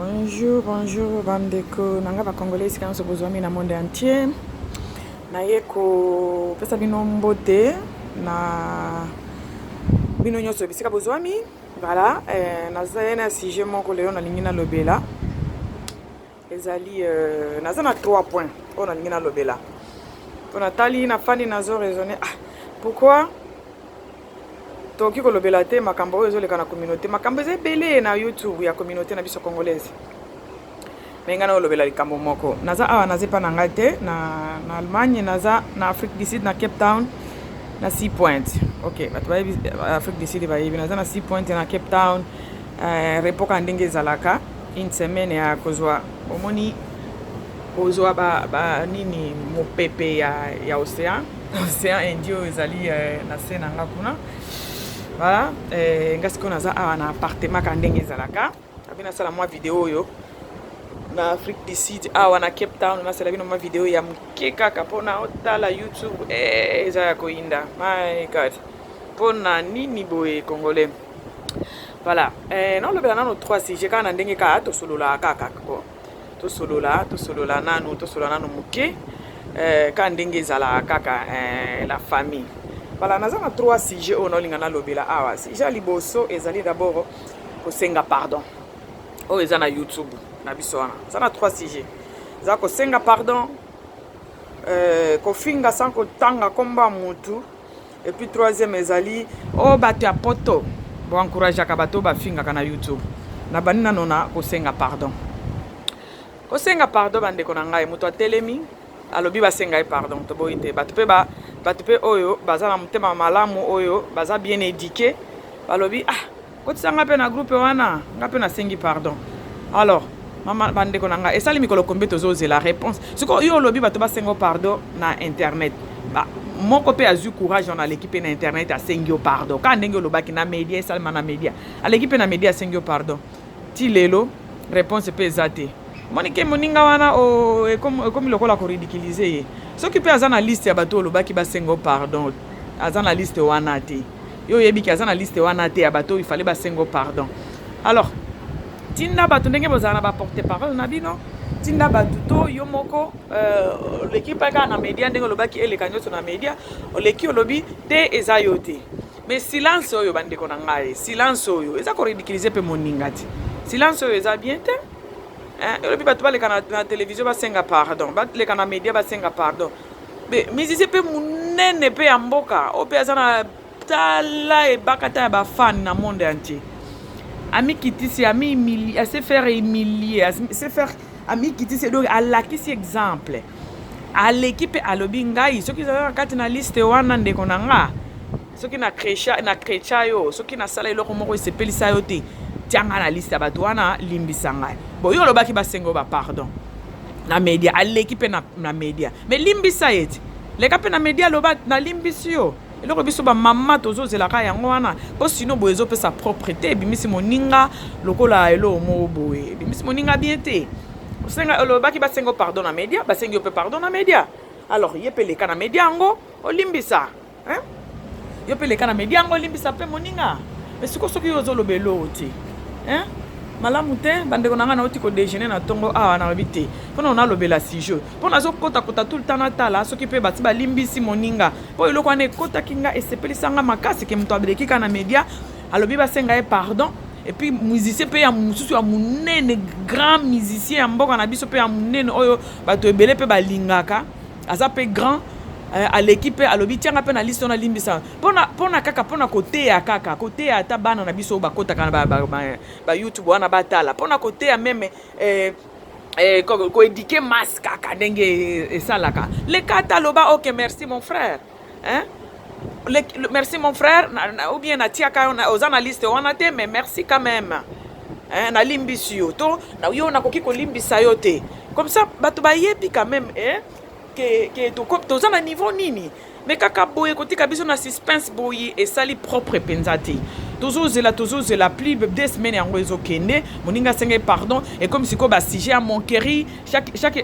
Bonjour, bonjour bandeko na nga ba congolais esika nyonso bozwami na monde entier. Naye kopesa bino mbote na bino nyonso bisika bozwami. Voilà, naza ye na sujet moko lelo nalingi nalobela. Ezali naza na 3 points oyo nalingi nalobela. Mpo natali nafandi nazo raisonner, ah, pourquoi tokoki kolobela te makambo oyo ezoleka na communauté? Makambo eza ebele na YouTube ya communauté na biso congolaise, me ngai naolobela likambo moko. Naza awa, naza epa na ngai te na Allemagne, naza na Afrique du Sud, na Cape Town, na Sea Point. Ok, bato bayebi Afrique du Sud bayebi naza na Sea Point na Cape Town. Repoka ndenge ezalaka, une semaine ya kozwa, omoni, kozwa ba nini, mopepe ya océan Indien oyo ezali na se na nga kuna. Voilà, nga sikoyo naza awa na appartement kaka ndenge ezalaka. Abi nasala mwa video oyo na Afrique du Sud awa na Cape Town, nasala bino mwa video ya moke kaka mpona otala YouTube. Eza ya koyinda, my God, mpona nini boye, congolais? Voilà, naolobela nano trois sujet kaka na ndenge kaka tosolola kaka. Bon, tosolola, tosolola nanu, tosolola nanu moke, kaka ndenge ezalaka kaka, la famille. Voilà, naza na trois sujet oyo naolinga nalobela awa. Sujet ya liboso ezali d'abord kosenga pardon oyo eza na YouTube na biso wana. Eza na trois sujet: eza kosenga pardon, kofinga sans kotanga komba mutu, et puis troisième ezali oyo bato ya poto boencourageaka bato oyo bafingaka na YouTube. Na bandi nano na kosenga pardon. Kosenga pardon, bandeko na ngai, moto atelemi alobi basenga ye pardon, toboyi te. Bato mpe oyo baza na motema malamu, oyo baza bien éduqué, balobi: "Ah, kotisa nga mpe na groupe wana, nga mpe nasengi pardon." Alors mama, bandeko na ngai, esali mikolo kombe tozozela réponse. Sikoyo yo olobi bato basenga pardon na internet, ba, moko mpe azwi courage wana, aleki mpe na internet, asengi yo pardon kaka ndenge olobaki na média, esalema na média, aleki mpe na média, asengi yo pardon. Ti lelo réponse mpe eza te. Omoni ke moninga wana ekomi lokola koridiculiser ye. Soki mpe aza na liste ya bato olobaki basenga yo pardon, aza na liste wana te. Yo oyebiki aza na liste wana te ya bato oyo ifale basenga yo pardon. Alors tinda bato, ndenge bozala na baporte parole na bino, tinda bato to yo moko oleki mpe kaka na média ndenge olobaki eleka nyonso na média, oleki olobi te eza yo te. Mais silence oyo, bandeko na ngai, silence oyo eza koridiculiser mpe moninga te. Silence oyo eza bien te. Olobi bato baleka na télévision basenga pardon, baleka na média basenga pardon. Musicien mpe monene mpe ya mboka oyo mpe aza na tala ebaka ta ya bafans na monde entier, amikitisi, ami ase faire humilier, ase faire, amikitisi, donc alakisi exemple, aleki mpe alobi: "Ngai soki ezala na kati na liste wana, ndeko na nga, soki na chrétien yo, soki nasala eloko moko esepelisa yo te, tianga na liste ya bato wana, limbisa ngai." Bon, yo olobaki basenga oyo bapardon na média, aleki mpe na média, mais limbisa ye te. Leka mpe na média, aloba: "Nalimbisi yo." Eloko biso bamama tozozelaka yango wana, mpo sino boye ezopesa propre te, ebimisi moninga lokola eloko moko boye, ebimisi moninga bien te. Olobaki basenga pardon na média, basengi yo mpe pardon na média, alors ye mpe leka na média yango, olimbisa, hein? Yo mpe leka na média yango, olimbisa mpe moninga. Mais sikoyo soki yo ozoloba eloko te, hein? Malamu te. Bandeko na ngai, nauti kodéjeuner na ntongo awa, nalobi te mpona nalobela sujet, mpo nazokotakota tout le temps, natala soki mpe bati balimbisi moninga, mpo eloko wana ekotaki nga, esepelisa nga makasi ke moto abeleki kaka na média, alobi basenga ye pardon, et puis musicien mpe ya mosusu ya monene, grand musicien ya mboka na biso mpe ya monene, oyo bato ebele mpe balingaka, aza mpe grand, aleki mpe alobi: "Tianga mpe na liste wana, limbisa." Mpona kaka mpona koteya, kaka koteya ata bana na biso oyo bakotaka na ba YouTube wana batala, mpona koteya même, koéduquer masse kaka ndenge esalaka. Leka ata aloba: "Ok, merci mon frère, hein? Merci mon frère, ou bien natiaka yo, oza na liste wana te, mais merci quand même, hein, nalimbisi yo, to yo nakoki kolimbisa yo te." Comme ça bato bayebi quand même, eh? Ke toza na niveau nini. Mais kaka boye, kotika biso na suspense boye, esali propre mpenza te. Tozozela, tozozela plus de 2 semaines yango ezokende. Moninga asengai pardon, ekomi sikoyo basujet ya moquerie. Chaque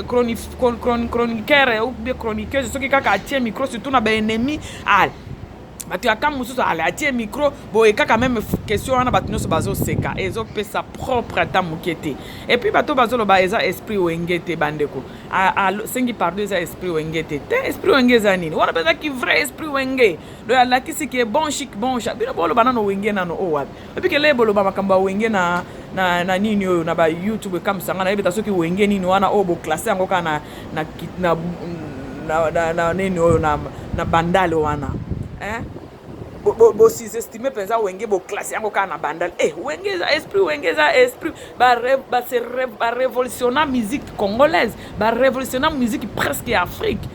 chroniqueur ou bien chroniqueuse, soki kaka atie micro, surtout na baennemi, ah, Bato ya camp mosusu ale atie micro boye kaka, même question wana, bato nyonso bazoseka, ezopesa propre ata moke te. Et puis bato bazoloba eza esprit Wenge te. Bandeko, asengi pardon, eza esprit Wenge te. Te, esprit Wenge eza nini wana? Mpe vrai esprit Wenge, donc alakisi ke bon chic, bon chat. Bino boloba nano Wenge nano oyo wapi? Epi kele boloba makambo ya Wenge na nini oyo na ba YouTube ekamisanga, nayebeta soki Wenge nini wana oyo boclasser yango kaka na nini oyo na Bandale wana, hein? Bosous-estimer mpenza Wenge, boclasser yango kaka na Bandale. E Wenge eza esprit, Wenge eza esprit. Barévolutionna musique congolaise, barévolutionna musique presque ya Afrique.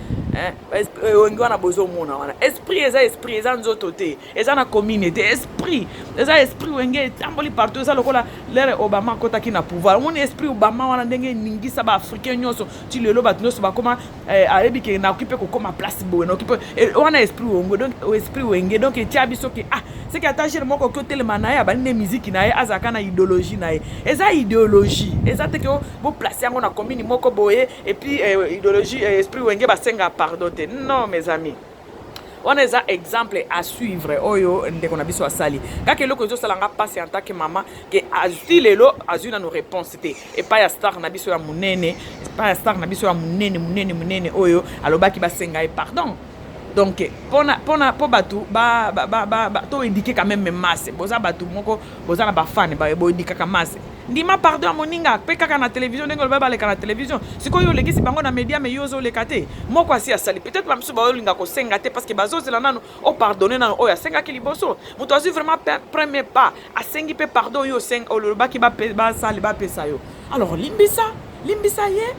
Wenge wana bozomona wana, esprit eza esprit, eza nzoto te, eza na commune te. Esprit eza esprit. Wenge etamboli partout. Eza lokola l'heure Obama akɔtaki na pouvoir. Omoni esprit Obama wana ndenge eningisa baafricain nyonso ti lelo, bato nyonso bakoma ayebi ke nakoki mpe kokóma place boye, nakoki mpe wana. Esprit Wenge, donc esprit Wenge, donc etia biso ke ah, seke ata jeune moko oki otelema na ye, abandi nde miziki na ye, azalaka na idéologie na ye. Eza idéologie, eza te ke boplacer yango na commune moko boye. Et puis idéologie, esprit Wenge basenga pardon te. Non, mes amis, wana eza exemple à suivre oyo ndeko na biso asali. Kaka eloko ezosala nga mpasi en tant que mama, ke azwi lelo, azwi nano réponse te epai ya star na biso ya monene, epai ya star na biso ya monene, monene, monene oyo alobaki basenga ye pardon. Donc mpona mpo bato toéduquer quand même masse. Boza bato moko boza na bafans, boéduquaka masse. Ndima pardon ya moninga mpe kaka na télévision, ndenge oloba baleka na télévision. Sikoyo olekisi bango na média, mais yo ozoleka te. Moko asi asali, peut-être bamisusu baolinga kosenga te parce que bazozela nano opardonner nano oyo asengaki liboso. Moto azwi vraiment premier pas, asengi mpe pardon. Oyo olobaki basali bapesa yo, alors limbisa, limbisa ye,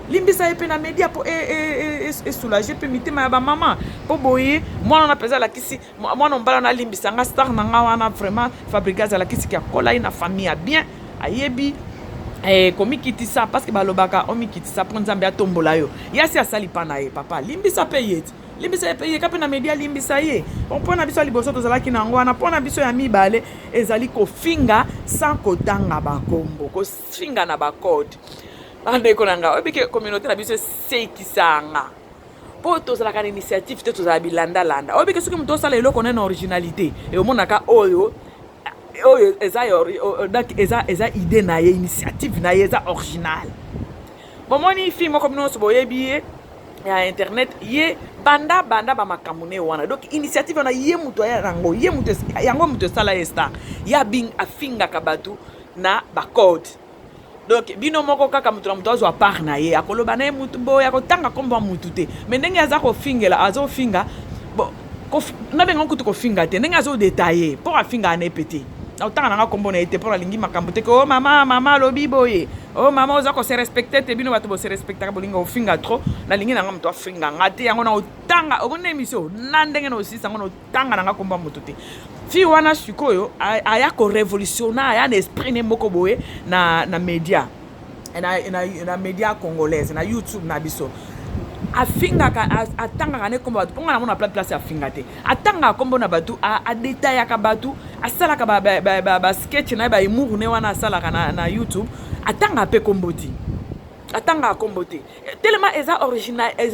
limbisa ye mpe na média mpo esoulager mpe mitema ya bamama. Mpo boye mwana wana mpenza alakisi mwana mobali wana, alimbisa nga star na nga wana. Vraiment, Fabregas alakisiki akola ye na famille ya bien, ayebi komikitisa, parce que balobaka omikitisa mpo Nzambe atombola yo. Ye asi asali mpa na ye. Papa, limbisa mpe ye ti, limbisa ye mpe, yeka mpe na média, limbisa ye. Bon, mpo na biso ya liboso tozalaki na yango wana. Mpo na biso ya mibale ezali kofinga sans kotanga bakombo, kofinga na bacode. Bandeko na ngai, oyebi ke communauté na biso esekisanga mpo tozalaka na initiative te, tozala bilandalanda. Oyebi ke soki moto osala eloko nene originalité, eomonaka oyo eza, donc eza idée na ye, initiative na ye, eza original. Bomoni fille moko, bino nyonso boyebi ye ya internet, ye banda banda bamakambo ne wana. Donc initiative wana, ye moto aya yango, ye moto yango, moto esala ye star. Ye afingaka bato na bacode. Donc bino moko kaka, moto na moto azwa part na ye, akoloba na ye mutu boye, akotanga nkombo ya mutu te, mais ndenge aza kofingela, azofinga. Bon, nabenga kutu kofinga te, ndenge azodétailler mpo afingaka na ye pe te. Naotanga nanga nkombo na ye te mpo nalingi makambo te ke o mama, mama alobi boye, o mama oza kose respecter te. Bino bato bose respectaka, bolinga kofinga trop. Nalingi nanga moto afinga nga te. Yango na otanga, omoni émission na ndenge na osisa yango, na otanga nanga nkombo ya moto te. Fille wana sikoyo aya korévolutionner, aya na esprit ne moko boye na média, na média congolaise, na YouTube na biso. Afingaka, atangaka ne nkombo bato. Mponga namona place afinga te, atangaka nkombo na bato, adétaillaka bato, asalaka basketch na ye, bahumour ne wana asalaka na YouTube. Atangaka mpe nkombo te, atangaka nkombo te, telema eza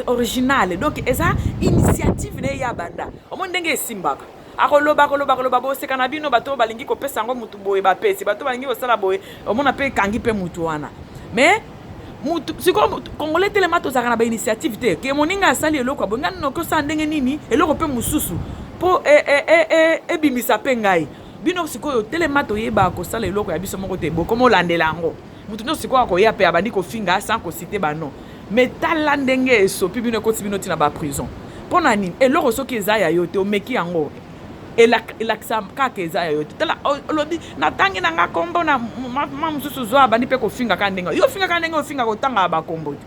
original. Donc eza initiative na ye ya banda. Omoni ndenge esimbaka, akoloba, akoloba, akoloba, boseka na bino. Bato oyo balingi kopesa yango mutu boye, bapesi. Bato balingi kosala boye, omona mpe ekangi mpe mutu wana. Mais mutu sikoyo, congolais telema tozalaka na bainitiative te. Ke moninga asali eloko ya boye, ngai noki osala ndenge nini eloko mpe mosusu mpo ebimisa mpe ngai. Bino sikoyo telema toyebaka kosala eloko ya biso moko te, bokoma olandela yango. Motu nyonso sikoyo akoya mpe abandi kofinga sans kociter bano. Mais tala ndenge esopi bino, ekoti bino ntina baprison. Mpo na nini? Eloko soki eza ya yo te, omeki yango, elakisa kaka eza ya yo te. Tala, olobi natangi na nga nkombo na ma mosusu, zwa abandi mpe kofinga kaka ndenge yo ofinga, kaka ndenge ofinga, kotanga bakombo te.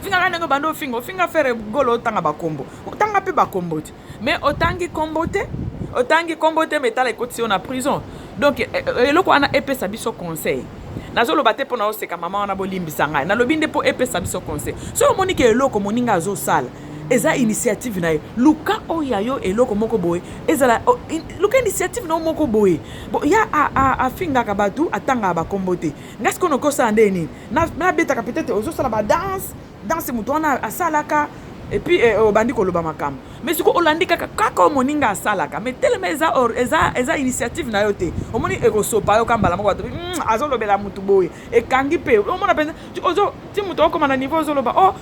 Finga ndenge obandi ofinga, ofinga Ferre Gola, otanga bakombo, otanga mpe bakombo te. Mais otangi nkombo te, otangi nkombo te, mais tala ekotisi yo na prison. Donc eloko wana epesa biso conseil. Nazoloba te mpo na oseka mama wana, bolimbisa ngai. Nalobi nde mpo epesa biso conseil. Soki omoni ke eloko moninga azosala eza initiative na ye, luka oyo ya yo eloko moko boye ezala, luka initiative na yo moko boye. Bon, ya afingaka bato, atangaka bakombo te. Ngai sikoyo noki osala nde nini? Nabetaka peut-être ozosala badanse, danse moto wana asalaka, et puis obandi koloba makambo. Mais sikoyo olandi kaka kaka oyo moninga asalaka, mais telema eza, eza, eza initiative na yo te. Omoni, ekosopa yo ka mbala moko. Bato azolobela mutu boye, ekangi mpe omona mpenza ozo ti moto okóma na niveau ozoloba: "Oh,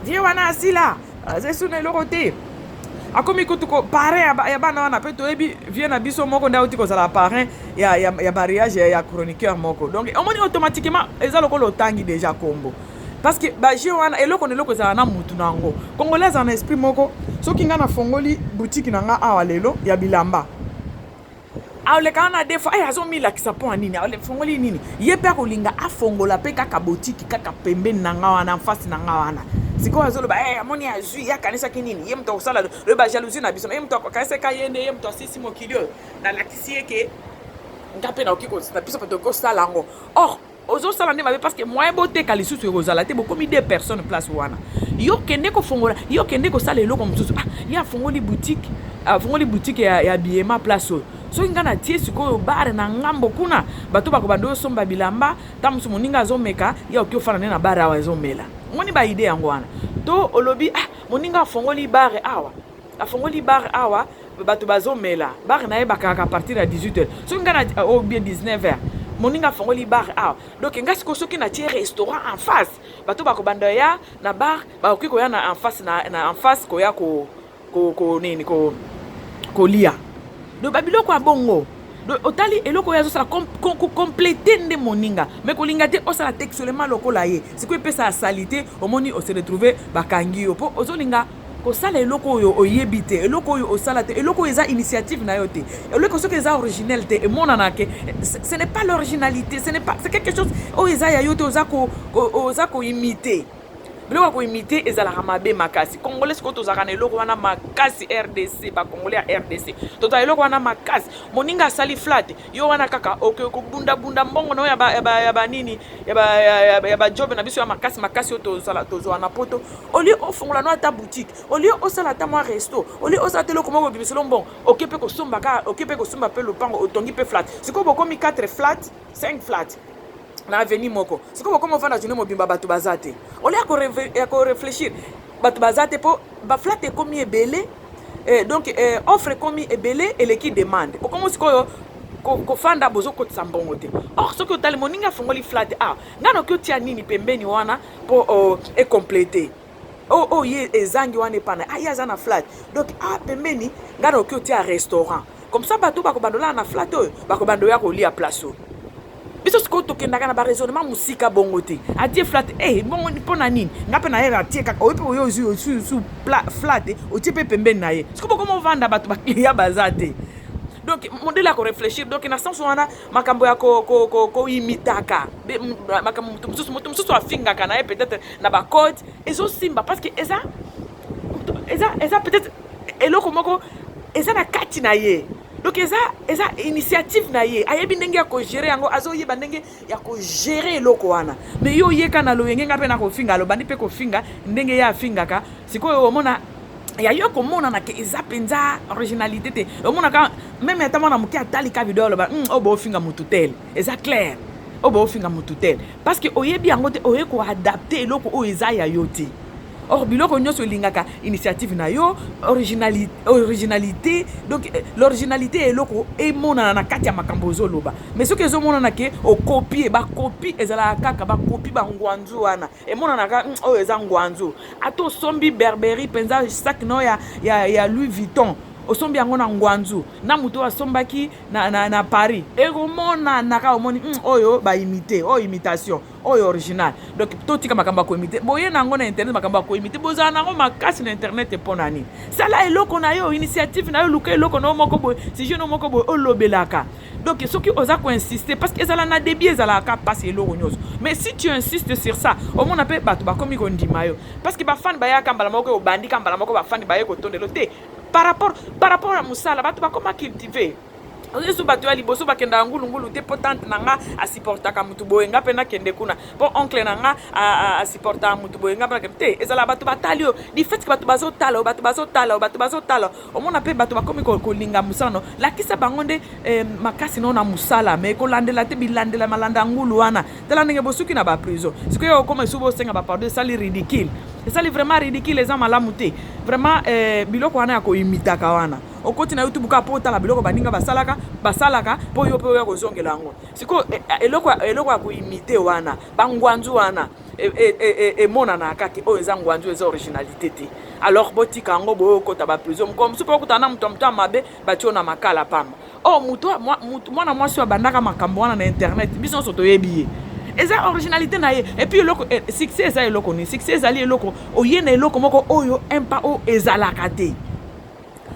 vie wana asila, aza esu na eloko te." Akomi kutu ko parrain ya bana wana. Mpe toyebi vie na biso moko nde auti kozala parrain ya mariage ya chroniqueur moko. Donc omoni, automatiquement eza lokola otangi déjà kombo, parce que bajeu wana, eloko na eloko ezala na mutu na yango. Congolais azala na esprit moko. Soki ngai nafongoli boutique na nga awa lelo ya bilamba, alekaka na des fois ay azomilakisa mpo ya nini, afongoli nini. Ye mpe akolinga afongola mpe kaka boutique kaka pembeni na nga wana, mfasi na nga wana. Sikoyo azoloba: "Hey, amoni, azwi." Ye akanisaki nini? Ye moto akosala loyo bajalousie na biso. Ye moto akanisaka ye nde ye moto asisi mokili oyo. Nalakisi ye ke nga mpe nakoki, na biso mpe tokoki kosala yango. Or ozosala nde mabe, parce que moyen boteka lisusu ekozala te. Bokomi deux personnes place wana. Yo kende kofongola, yo kende kosala eloko mosusu. Ah, ye afongoli boutique, afongoli boutique ya biema place oyo. Soki ngai natie sikoyo bar na ngambo kuna, bato bakobanda osomba bilamba. Ta mosu moninga azomeka, ye oki ofanda nde na bar awa, ezomela. Omoni baidée yango wana. To olobi: "Ah, moninga afongoli bar awa, afongoli bar awa, bato bazomela bar na ye, bakaka à partir ya 18 heures. Soki ngai na ou bien 19 heures, moninga afongoli bar awa, donc ngai sikoyo soki natie restaurant en face, bato bakobanda ya na bar, bakoki koya na en face, na en face koya ko nini, ko kolia." Donc babiloko ya bongo. Donc otali eloko oyo azosala, compléter nde moninga, mais kolinga te osala textuellement lokola ye. Sikoyo epesa asali te. Omoni, ose retrouve bakangi yo mpo ozolinga kosala eloko oyo oyebi te, eloko oyo osala te, eloko oyo eza initiative na yo te. Eloko soki eza originel te, emonana ke ce n'est pas l'originalité, ce n'est pas, c'est quelque chose oyo eza ya yo te. Oza koimiter. Biloko ya koimiter ezalaka mabe makasi. Congolais sikoyo tozalaka na eloko wana makasi. RDC, bacongolais ya RDC tozala eloko wana makasi. Moninga asali flat, yo wana kaka oke kobundabunda mbongo na oyo ya banini, ya bajob na biso ya makasi makasi oyo tozwa na Poto. Au lieu ofongola no ata boutique, au lieu osala ata mwa resto, au lieu osala te eloko moko obimiselo mbongo, oke mpe kosomba kaka, oke mpe kosomba mpe lopango, otongi mpe flat. Sikoyo bokomi 4 flat, 5 flat na avenue moko. Sikoyo bokoma ofanda journée mobimba, bato baza te. Au lieu ya koréfléchir, bato baza te mpo baflat ekomi ebele. Donc offre ekomi ebele, eleki demande. Okomi sikoyo kofanda, bozokotisa mbongo te. Or soki otali, moninga afongoli flat ah, ngai noki otia nini pembeni wana mpo ecompléter oyo ye ezangi wana epana. Ah, ye aza na flat, donc ah, pembeni ngai noki otia restaurant. Comme ça bato bakobanda olala na flat oyo, bakobanda oya kolia place oyo. Biso sikoyo tokendaka na baraisonnement mosika bongo te. Atie flat, eh, bongo mpo na nini nga mpe nayeba atie kaka oyo mpe oyo ozwi osu flat, otie mpe pembeni na ye. Sikoyo bokoma ovanda, bato baklia baza te. Donc modèle ya koréfléchir, donc na sens wana, makambo ya koimitaka makambo moto mosusu, moto mosusu afingaka na ye peut-être na bacode, ezosimba parce que eza peut-être eloko moko eza na kati na ye. Donc eza initiative na ye, ayebi ndenge ya kogérer yango, azoyeba ndenge ya kogérer eloko wana. Mais yo oyeka na loyenge: "Nga mpe na kofinga." Alobandi mpe kofinga ndenge ye afingaka. Sikoyo omona ya yo komonana ke eza mpenza originalité te. Omonaka même ata mwana moke atali ka video, aloba: "Oyo boofinga motu tel, eza clair, oyo boofinga motu tel." Parce que oyebi yango te, oye koadapter eloko oyo eza ya yo te. Or biloko nyonso elingaka initiative na yo, originalité. Donc l'originalité, eloko emonana na kati ya makambo ozoloba. Mais soki ezomonana ke okopie, bakopi ezalaka kaka bakopi bangwanzu wana, emonanaka oyo eza ngwanzu. Ata osombi Burberry mpenza, sac no ya Louis Vuitton, osombi yango na ngwanzu, na moto oyo asombaki na Paris, ekomonanaka. Omoni oyo baimiter, oyo imitation, oyo original. Donc totika makambo ya koimiter. Boye na yango na internet, makambo ya koimiter bozala nango makasi na internet mpo na nini? Sala eloko na yo, initiative na yo, luka eloko na yo moko boye, sujet na yo moko boye olobelaka. Donc soki oza koinsister, parce que ezala na début ezalaka mpasi eloko nyonso, mais si tu insistes sur ça, omona mpe bato bakomi kondima yo, parce que bafani bayaka mbala moko. Obandika mbala moko, bafani baye kotondelo te par rapport ya mosala. Bato bakoma cultivé yesu. Bato ya liboso bakendaka ngulungulu te mpo tante na nga asupportaka mutu boye, nga mpe nakende kuna, mpo oncle na nga asupportaka mutu boye, nga mpe nakende te. Ezala bato batali oyo, du fait ke bato bazotala oyo, bato bazotala oyo, bato bazotala, omona mpe bato bakomi kolinga mosala no. Lakisa bango nde makasi no na mosala, mais kolandela te bilandela malanda ngulu wana. Tala ndenge bosuki na baprison. Sikoyo okoma esu bosenga bapardon, esali ridicule. Esali vraiment ridicule, eza malamu te vraiment. Biloko wana ya koimitaka wana, okoti na YouTube kaka mpo otala biloko baninga basalaka mpo yo mpe oya kozongela yango. Sikoyo eloko ya koimiter wana, bangwanzu wana emonana kaka oyo eza ngwanzu, eza originalité te. Alors botika yango boye, okota baprison mokolo mosusu mpe okutana na moto ya moto ya mabe, batie na makala pamba. Oyo moto, mwana mwasi oyo abandaka makambo wana na internet, biso nyonso toyebi ye, eza originalité na ye. Et puis eloko succès eza eloko nini? Succès ezali eloko oye na eloko moko oyo impa oyo ezalaka te.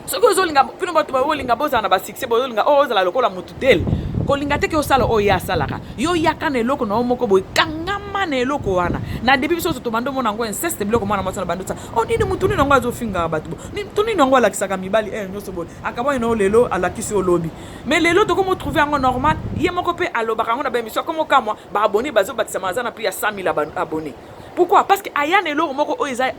Soki ozolinga, bino bato bolinga bozala na basuccès, bozolinga oyo ozala lokola motu tel, kolinga te ke osala oyo ye asalaka. Yo yaka na eloko na yo moko boye, kangama na eloko wana. Na début, biso nyonso tobanda omona yango inceste, biloko mwana mwasi na bando osala o nini, mutu nini yango azofingaka bato bo, mutu nini yango alakisaka mibali nyonso boye, akabwani na yo lelo, alakisi yo lobi. Mais lelo tokomi trouver yango normal. Ye moko mpe alobaka yango na baémission, akomi okamwa, baabonnés bazobakisama, aza na plus ya 100 000 abonnés. Pourquoi? Parce que aya na eloko moko oyo eza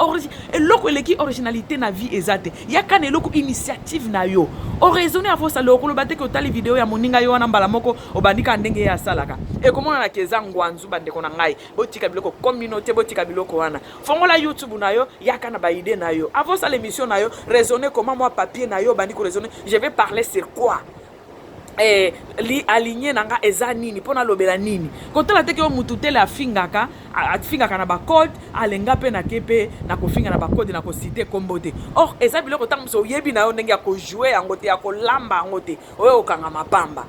eloko eleki originalité na vie eza te. Yaka na eloko, initiative na yo, oraisonne avosala. Okoloba te ke otali video ya moninga yo wana, mbala moko obandi kaka ndenge ye asalaka, ekomonanaka eza ngwanzu. Bandeko na ngai, botika biloko communauté, botika biloko wana. Fongola YouTube na yo, yaka na baidées na yo. Avosala émission na yo, raisonne comment, mwa papier na yo, obandi koraisonner: je vais parler sur quoi? Li aligné na nga eza nini, mpo nalobela nini? Kotala te ke oyo mutu tele afingaka, afingaka na bacode, alenga mpe nake mpe na kofinga na bacode, na kociter kombo te. Or eza biloko ntango moso oyebi na yo ndenge ya kojouer yango te, ya kolamba yango te, oyo okanga mapamba.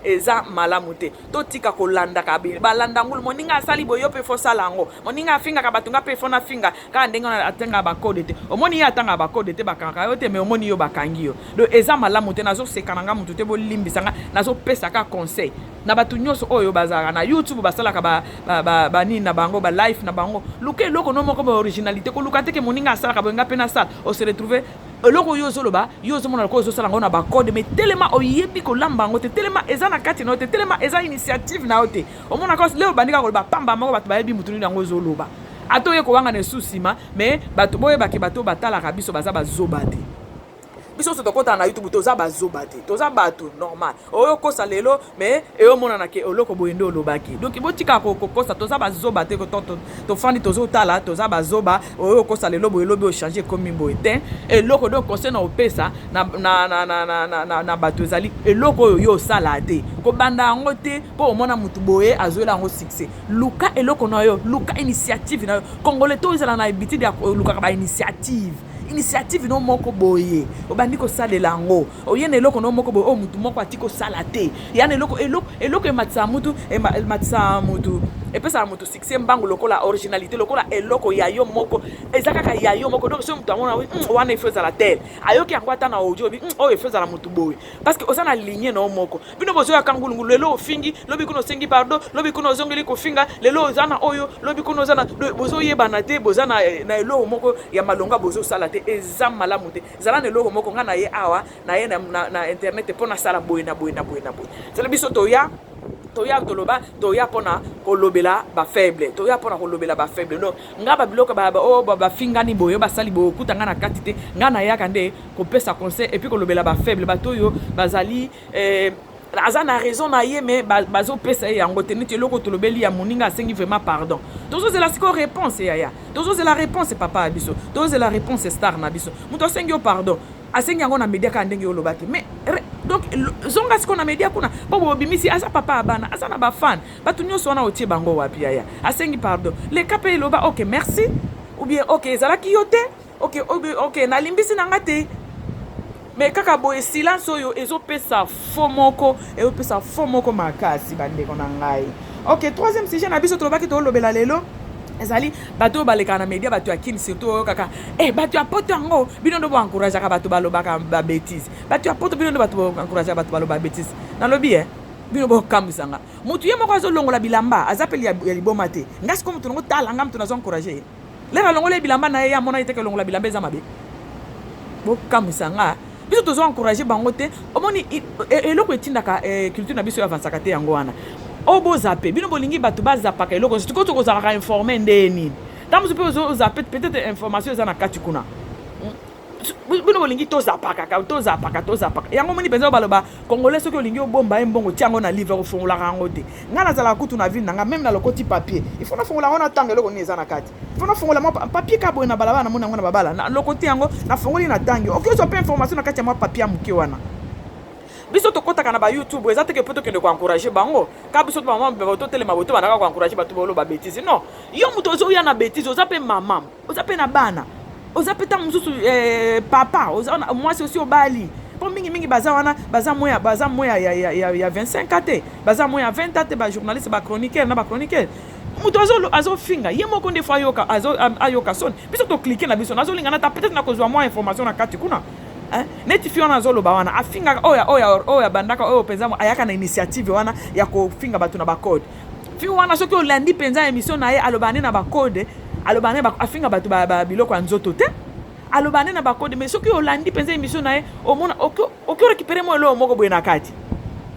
Eza malamu te. Totika kolandaka balanda ngulu. Moninga asali boye, yo mpe faut sala yango. Moninga afingaka bato, nga mpe faut nafinga kaka ndenge wana. Atangaka bacode te, omoni ye atangaka bacode te, bakangaka yo te, mais omoni yo bakangi yo. Donc eza malamu te. Nazoseka na nga motu te, bolimbisa nga. Nazopesa ka conseil na bato nyonso oyo bazalaka na YouTube, basalaka banini na bango, balive na bango. Luka eloko no moko ba originalité. Koluka te ke moninga asalaka boye, nga mpe nasala. Ose retrouve eloko oyo ozoloba, yo ozomona lokola ozosala yango na bacode, mais telema oyebi kolamba yango te, telema eza na kati na yo te, telema eza initiative na yo te. Omonaka lelo obandi kaka koloba pamba moko, bato bayebi motu nini yango ozoloba. Ata oye kowanga na esu nsima, mais bato boyebake, bato batalaka biso baza bazoba te. Biso nyonso tokɔtaka na YouTube, toza bazoba te, toza bato normal. Oyo okosa lelo, mais eyomonana ke eloko boye nde olobaki. Donc botika kokosa, toza bazoba te. Tofandi tozotala, toza bazoba. Oyo okosa lelo boye, elobi ochange, ekomi boye te. Eloko donc conseil na opesa na bato ezali eloko oyo yo osala te, kobanda yango te mpo omona motu boye azwela yango succès. Luka eloko na yo, luka initiative na yo. Congolais to ezala na habitude ya kolukaka bainitiative. Initiative no moko boye, obandi kosalela yango, oye na eloko no moko boye oyo mutu moko ati kosala te. Ya na eloko, eloko ematisaka mutu, ematisaka mutu, epesaka mutu succès mbangu lokola originalité, lokola eloko ya yo moko, eza kaka ya yo moko. Donc soki mutu amona wana, il faut ezala tel, ayoki yango ata na audio, obi oyo il faut ezala mutu boye, parce que oza na ligne na yo moko. Bino bozoyaka ngulungulu, lelo ofingi, lobi kuna osengi pardon, lobi kuna ozongeli kofinga, lelo oza na oyo, lobi kuna oza na, bozoyebana te. Boza na eloko moko ya malonga bozosala te, eza malamu te. Zala na eloko moko. Nga na ye awa na ye na internet mpo nasala boye na boye na boye na boye. Zala biso toya toloba, toya mpona kolobela bafaible, toya mpona kolobela bafaible. Donc nga babiloko oyo bafingani boye, basali boye, okuta nga na kati te. Nga nayaka nde kopesa conseil et puis kolobela bafaible, bato oyo bazali aza na raison na ye, mais bazopesa ye yango te. Neti eloko tolobeli ya moninga asengi vraiment pardon, tozozela sikoyo réponse. Yaya, tozozela réponse. Papa ya biso, tozozela réponse. Star na biso, moto asengi yo pardon, asengi yango na média kaka ndenge olobaki. Mais donc zonga sikoyo na média kuna mpo bobimisi. Aza papa ya bana, aza na bafan, bato nyonso wana otie bango wapi? Yaya asengi pardon, leka mpe eloba: ok, merci, ou bien ok, ezalaki yo te, ok, nalimbisi na nga te. Mais kaka boye, silence oyo ezopesa fo moko, ezopesa fo moko makasi, bandeko na ngai. Ok, troisième sujet na biso tolobaki tolobela lelo ezali bato oyo balekaka na média, bato ya Kini surtout, oyo kaka bato ya Poto yango, bino nde boencourageaka bato balobaka babêtises. Bato ya Poto, bino nde bato boencourageaka bato baloba bêtise. Nalobi bino bokambwisanga. Motu ye moko azolongola bilamba, aza mpe ya liboma te. Nga sikoyo motu nango tala nga motu nazo encourage ye. Lero alongola ye bilamba na ye, ye amona ye teke elongola bilamba eza mabe. Bokambwisa nga. Biso tozo encourage bango te. Omoni eloko etindaka culture na biso oyo avansaka te, yango wana oyo bozape. Bino bolingi bato bazapaka eloko nyonso. Tikoki tokozalaka informé nde nini? Ntango mosusu mpe ozape, peut-être information eza na kati kuna. Bino bolingi tozapaka kaka, tozapaka, tozapaka. Yango moni mpenza baloba Congolais, soki olingi obomba ye mbongo, tia yango na livre, kofungolaka yango te. Ngai nazalaka kutu na ville na ngai, même nalokoti papier, il faut nafungola yango, natanga eloko nini eza na kati. Il faut nafungola mwa papier ka boye na balabala, namoni yango na babala, nalokoti yango, nafungoli, natangi. Oki ozwa mpe information na kati ya mwa papier ya moke wana. Biso tokɔtaka na baYouTube, eza teke mpo tokende koencourager bango ka. Biso bamama totelema boye, tobandaka koencourager bato boloba bétise. Non, yo moto ozoya na bétise, oza mpe mama, oza mpe na bana, oza mpe ntango mosusu papa, oza mwasi osi obali. Mpo mingimingi baza wana, baza moya, baza moya ya 25 a te, baza moya 20 a te. Bajournaliste, bachroniqueur na bachroniqueur, moto azofinga ye moko nde faut ayoka soni. Biso tocliquer na biso, nazolinga nata peut-être nakozwa mwa information na kati kuna. Neti fi wana azoloba wana, afingaka oyo abandaka, oyo mpenza ayaka na initiative wana ya kofinga bato na bacode. Fi wana, soki olandi mpenza émission na ye, aloba nde na bacode, aloba nde afinga bato biloko ya nzoto te, aloba nde na bacode. Mais soki olandi mpenza émission na ye, omona oki orécupérer mwa eloko moko boye na kati,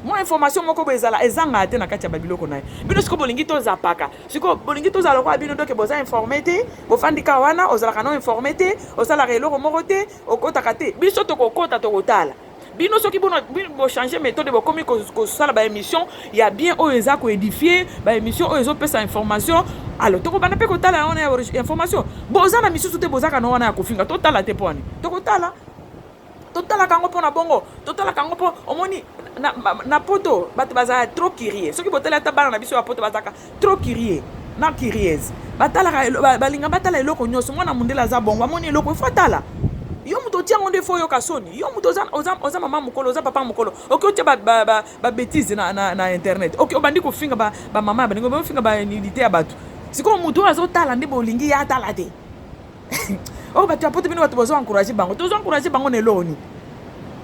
mwa information moko boye ezala, ezangaka te na kati ya babiloko na ye. Bino sikoyo bolingi tozapaka, sikoyo bolingi tozala lokola bino. Donc boza informé te, bofandi kaka wana, ozalaka no informé te, osalaka eloko moko te, okotaka te. Biso tokokota, tokotala bino. Soki bochanger méthode, bokomi kosala baémission ya bien oyo eza koédifier, baémission oyo ezopesa information, alors tokobanda mpe kotala yango wana ya information. Boza na misusu te, bozaka na wana ya kofinga, totala te. Mpo wani tokotala, totalaka yango mpo na bongo, totalaka yango mpo omoni na Poto bato bazala trop curieux. Soki botali ata bana na biso ya Poto, bazalaka trop curieux na curieuse, batalaka, balinga batala eloko nyonso. Mwana mondele aza bongo, amoni eloko, ifo atala. Yo moto otia yango nde faut oyoka soni. Yo moto oza mama mokolo, oza papa mokolo, oki otia babétise na internet, oki obandi kofinga bamama ya baninga, ofinga banudité ya bato. Sikoyo moto oyo azotala nde bolingi ye atala te. Oyo bato ya Poto, bino bato bozo encourager bango, tozo encourager bango na eloko nini?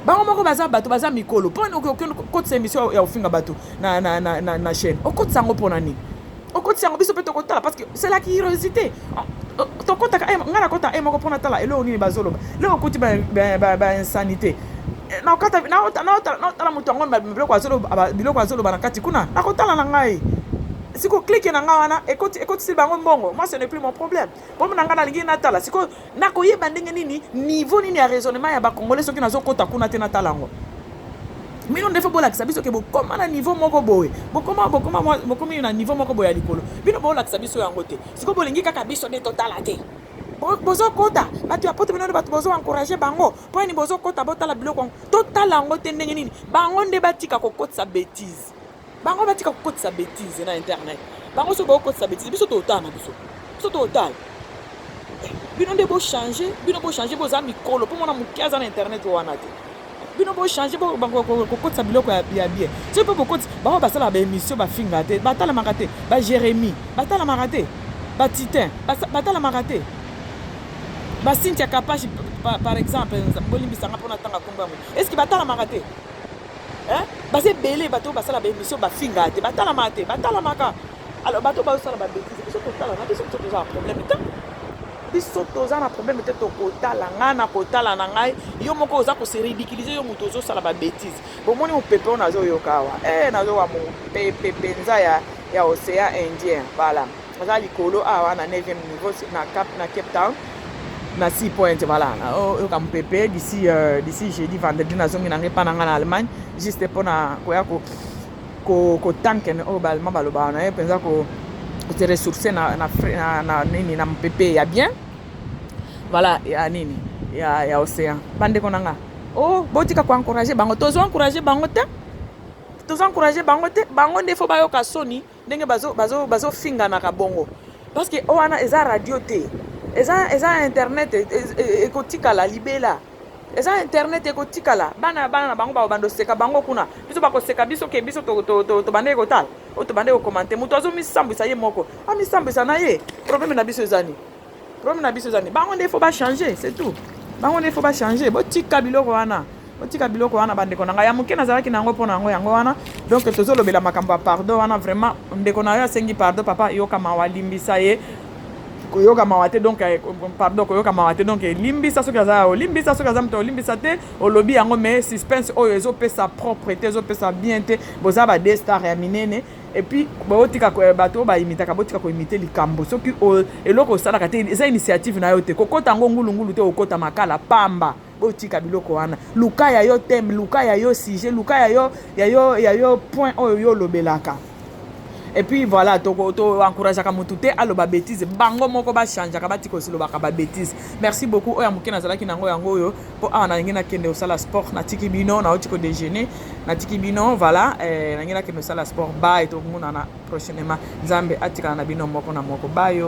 Bango moko baza bato, baza mikolo. Mpo okotisa émission ya kofinga bato na chaîne, okotisa yango mpona nini? Okotisa yango, biso mpe tokotala parce que c'est la curiosité. Tokotaka, ngai nakota e moko mpona tala eloko nini bazoloba. Lelo okoti bainsanité, naotala moto yango, biloko azoloba na kati kuna, nakotala na ngai. Sikoyo clique na ngai wana ekotisi bango mbongo, moi ce n'est plus mon problème. Problème na ngai, nalingi natala sikoyo nakoyeba ndenge nini, niveau nini ya raisonnement ya Bacongolais. Soki nazokɔta kuna te, natala yango, bino nde faut bolakisa biso ke bokóma na niveau moko boye, bokóma, bokóma, bokomi na niveau moko boye ya likolo. Bino bolakisa biso yango te. Sikoyo bolingi kaka biso nde totala te. Bozokota, bato ya Poto, bino nde bato bozo encourager bango. Mpo nini bozokota botala biloko yango? Totala yango te ndenge nini? Bango nde batika kokotisa bétise, bango batika kokotisa bétise na internet. Bango soki bokotisa bétise, biso totala na biso, biso totala. Bino nde bochanger, bino bochanger, boza mikolo mpo mwana moke aza na internet wana te. Bino bochanger kokotisa biloko ya bien. Soki mpe bokotisa, bango basalaka baémission, bafinga te, batalamaka te. BaJérémie batalamaka te, batitin batalamaka te, baCynthia Kapashi par exemple, bolimbisanga mpona ntanga nkombo yango, est-ce batalamaka te? Baza ebele, bato oyo basala baémission, bafingaka te, batalamaka te, batalamaka. Alors bato bazosala babétise, biso totala na biso. Biso toza na problème te, biso toza na problème te, tokotala. Ngai na kotala na ngai, yo moko oza kose ridiculiser, yo moto ozosala babétise. Bomoni mopepe oyo nazoyoka awa, nazoyoka mopepe mpenza ya océan Indien. Voilà, aza likolo awa na 9e niveau na Cape Town, na Sea Point. Voilà, oyoka mopepe. D'ici jeudi, vendredi, nazongi na ngai mpa na ngai na Allemagne, juste mpona koya kotanken oyo Baallemand balobaka na ye mpenza, kose ressourcer na nini, na mopepe ya bien. Voilà, ya nini, ya océan. Bandeko na nga, oh, botika koencourager bango. Tozo encourager bango te, tozo encourager bango te. Bango nde faut bayoka soni ndenge bazofinganaka bongo, parce que oyo wana eza radio te, eza internet, ekotikala libela. Eza internet, ekotikala. Bana ya bana na bango bakobanda oseka bango kuna. Biso bakoseka biso ke biso tobandeki kotala oyo, tobandeki kocommenter. Moto azomisambwisa ye moko, amisambwisa na ye. Problème na biso eza nini? Problème na biso eza nini? Bango nde faut bachanger, c'est tout. Bango nde faut bachanger. Botika biloko wana, botika biloko wana. Bandeko na ngai ya moke, nazalaki na yango mpo na yango, yango wana. Donc tozolobela makambo ya pardon wana. Vraiment, ndeko na yo asengi pardon, papa, yoka mawa, limbisa ye. Koyoka mawa te, donc pardon, koyoka mawa te. Donc elimbisa soki aza, olimbisa soki aza moto olimbisa te. Olobi yango, mais suspense oyo ezopesa propre te, ezopesa bien te. Boza ba deux star ya minene. Et puis botika bato oyo baimitaka, botika koimite likambo. Soki eloko osalaka te, eza initiative na yo te, kokota yango ngulungulu te, okota makala pamba. Botika biloko wana. Luka ya yo thème, luka ya yo sujet, luka ya yo point oyo yo olobelaka. Et puis voilà, toencourageaka motu te aloba bétise. Bango moko bachangeaka, batika osilobaka babétise. Merci beaucoup. Oyo ya moke nazalaki nango, yango oyo, mpo awa nalingi nakende kosala sport. Natiki bino, nauti kodéjeuner, natiki bino. Voilà, nalingi nakende kosala sport. Bye, tokomonana prochainement. Nzambe atikala na bino moko na moko. Bayo.